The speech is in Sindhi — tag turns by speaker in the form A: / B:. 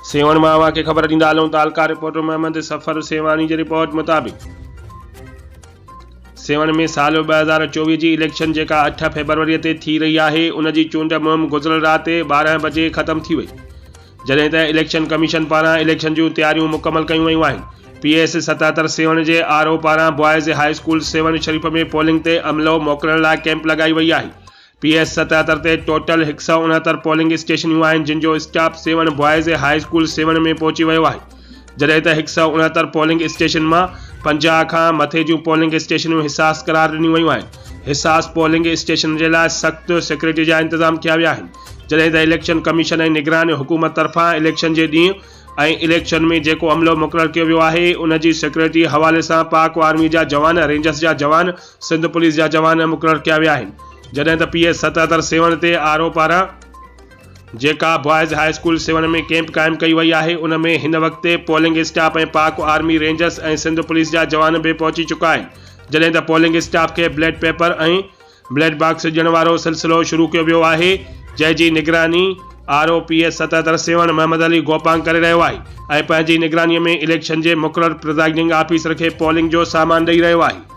A: سيوهڻ مان اوهان کي خبر ڏيندا هلون تعلقه رپورٽر محمد صفر سيوهاڻي جي رپورٽ مطابق سيوهڻ ۾ سال 2024 جي اليڪشن جيڪا اٺ فيبروري تي ٿي رهي آهي ان جي چونڊ مهم گذريل رات 12 بجي ختم ٿي وئي جڏهن ته اليڪشن ڪميشن پاران اليڪشن جون تياريون مڪمل ڪيون ويون آهن. پي ايس 77 سيوهڻ جي آر او پاران boys high school Sehwan Sharif ۾ polling تي عملو موڪلڻ لاء ڪئمپ لڳائي وئي آهي. پي ايس 77 تي ٽوٽل 169 پولنگ اسٽيشنيون آهن جن جو staff Sehwan boys high school Sehwan ۾ پهچي ويو آهي جڏهن ته 169 پولنگ اسٽيشن مان 50 کان مٿي جون پولنگ اسٽيشنيون حساس قرار ڏنيون ويون آهن. حساس پولنگ اسٽيشنن جي لاء سخت سيڪيورٽي جا انتظام ڪيا ويا آهن. جڏهن ته اليڪشن ڪميشن ۽ نگران حڪومت طرفان اليڪشن جي ڏينهن ۽ اليڪشن ۾ جيڪو عملو مقرر ڪيو ويو آهي ان جي سيڪيورٽي حوالي سان پاڪ آرمي جا جوان، رينجرز جا جوان، سنڌ پوليس جا جوان مقرر ڪيا ويا آهن جڏهن ته پي ايس 77 سيوهڻ تي آر او پاران جيڪا boys high school Sehwan ۾ camp قائم ڪئي وئي آهي ان ۾ هن وقت polling staff ۽ Pak army, rangers ۽ Sindh police جا جوان به پهچي چڪا آهن جڏهن ته پولنگ اسٽاف کي بليٽ پيپر ۽ بليٽ باڪس ڏيڻ وارو سلسلو شروع ڪيو ويو آهي، جنهن جي نگراني R O P S 77 Sehwan Muhammad Ali Gopang ڪري رهيو آهي ۽ پنهنجي نگراني ۾ اليڪشن جي مقرر پرزائيڊنگ آفيسر کي پولنگ جو سامان ڏئي رهيو آهي.